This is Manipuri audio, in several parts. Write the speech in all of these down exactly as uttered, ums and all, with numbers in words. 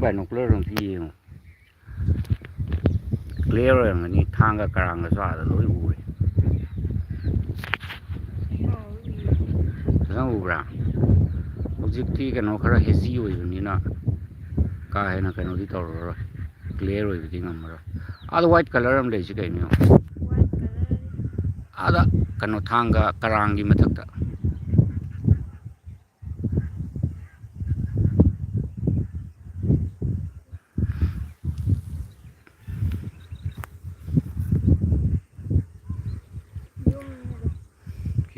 ꯀꯩꯅꯣ ꯀꯨꯂꯔ ꯑꯝꯇ ꯌꯦꯡꯉꯣ꯫ ꯀ꯭ꯂꯤꯌꯥꯔ ꯑꯣꯏꯔꯝꯒꯅꯤ, ꯊꯥꯡꯒ ꯀꯔꯥꯡꯒꯁꯨ ꯑꯥꯗ ꯂꯣꯏ ꯎꯔꯦ꯫ ꯐꯖꯅ ꯎꯕ꯭ꯔꯥ? ꯍꯧꯖꯤꯛꯇꯤ ꯀꯩꯅꯣ ꯈꯔ ꯍꯦꯖꯤ ꯑꯣꯏꯕꯅꯤꯅ ꯀꯥ ꯍꯦꯟꯅ ꯀꯩꯅꯣꯗꯤ ꯇꯧꯔꯔꯣꯏ, ꯀ꯭ꯂꯤꯌꯥꯔ ꯑꯣꯏꯕꯗꯤ ꯉꯝꯃꯔꯣꯏ꯫ ꯑꯥꯗ ꯋꯥꯏꯠ ꯀꯂꯔ ꯑꯃ ꯂꯩꯔꯤꯁꯤ ꯀꯩꯅꯣ? ꯑꯥꯗ ꯀꯩꯅꯣ ꯊꯥꯡꯒ ꯀꯔꯥꯡꯒꯤ ꯃꯊꯛꯇ꯫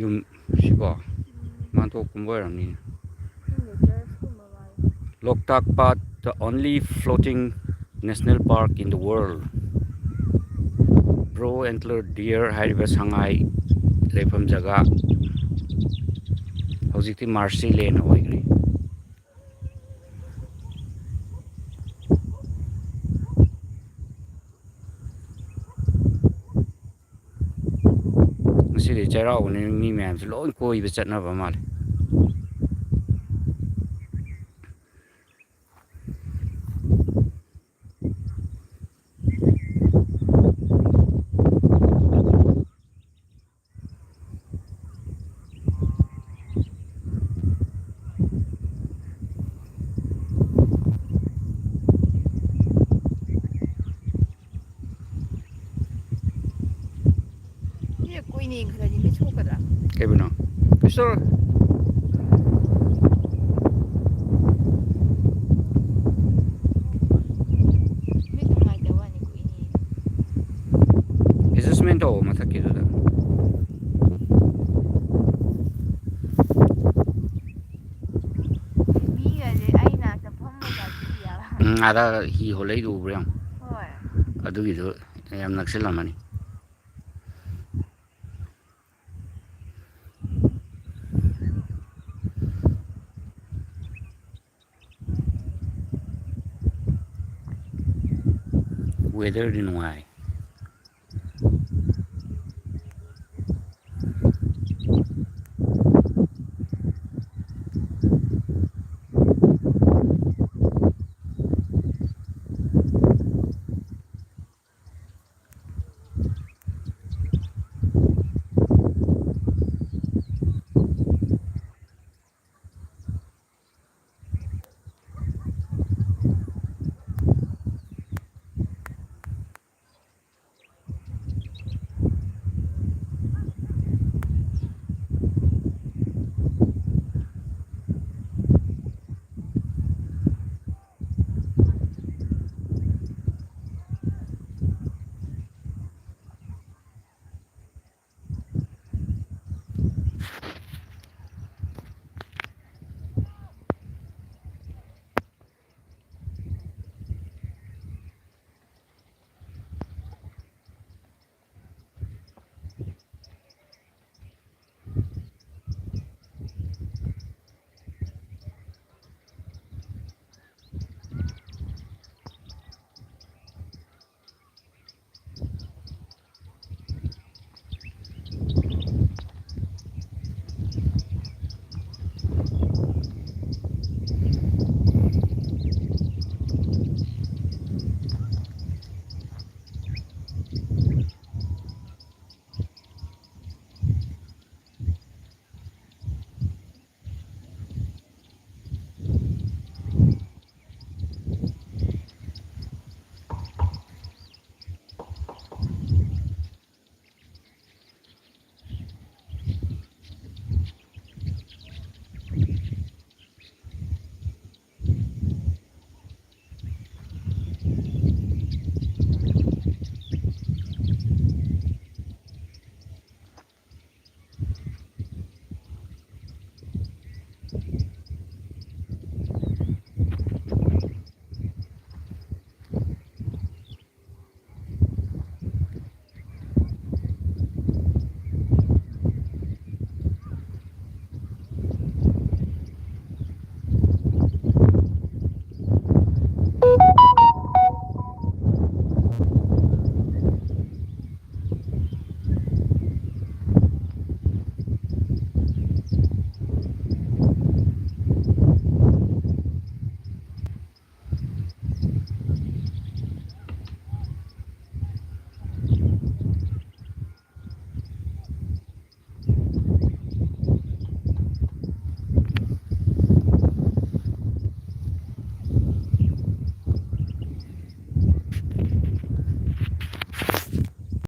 ꯌꯨꯝ ꯁꯤꯕꯣ? ꯃꯥꯟꯇꯣꯞꯀꯨꯝꯕ ꯑꯣꯏꯔꯝꯅꯤ꯫ Loktak Paat, the only floating national park in the world. Bro antler deer ꯍꯥꯏꯔꯤꯕ ꯁꯉꯥꯏ ꯂꯩꯐꯝ ꯖꯒꯥ ꯍꯧꯖꯤꯛꯇꯤ ꯃꯥꯔꯁꯤ ꯂꯦꯟ ꯑꯣꯏꯈ꯭ꯔꯦ꯫ ꯉꯁꯤꯗꯤ ꯆꯩꯔꯥꯎꯕꯅꯤꯅ ꯃꯤ ꯃꯌꯥꯝꯁꯦ ꯂꯣꯏ ꯀꯣꯏꯕ ꯆꯠꯅꯕ ꯃꯥꯜꯂꯦ꯫ ꯁꯤꯁꯦ ꯀꯨꯏꯅ ꯌꯦꯡꯈꯠꯂꯗꯤ ꯃꯤꯠ ꯁꯣꯛꯀꯗ꯭ꯔꯥ? ꯀꯩꯕꯨꯅꯣ? ꯀꯩꯁꯨ ꯇꯧꯔꯣꯏ꯫ ꯃꯤꯠ ꯅꯨꯡꯉꯥꯏꯇꯕ ꯋꯥꯅꯤ, ꯀꯨꯏꯅ ꯌꯦꯡ- ꯑꯦꯗꯖꯁꯃꯦꯟ ꯇꯧꯑꯣ ꯃꯊꯛꯀꯤꯗꯨꯗ꯫ ꯃꯤꯒꯁꯦ ꯑꯩ ꯅꯥꯛꯇ ꯐꯝꯕꯒ ꯀꯤ ꯍꯥꯏꯕ꯫ ꯎꯝ, ꯑꯥꯗ ꯍꯤ ꯍꯣꯜꯂꯛꯏꯗꯨ ꯎꯕ꯭ꯔꯥ ꯌꯦꯡꯉꯣ꯫ ꯍꯣꯏ꯫ ꯑꯗꯨꯒꯤꯗꯨ ꯌꯥꯝ ꯅꯛꯁꯤꯜꯂꯝꯃꯅꯤ꯫ ꯋꯦꯗꯔꯗꯤ ꯅꯨꯡꯉꯥꯏ꯫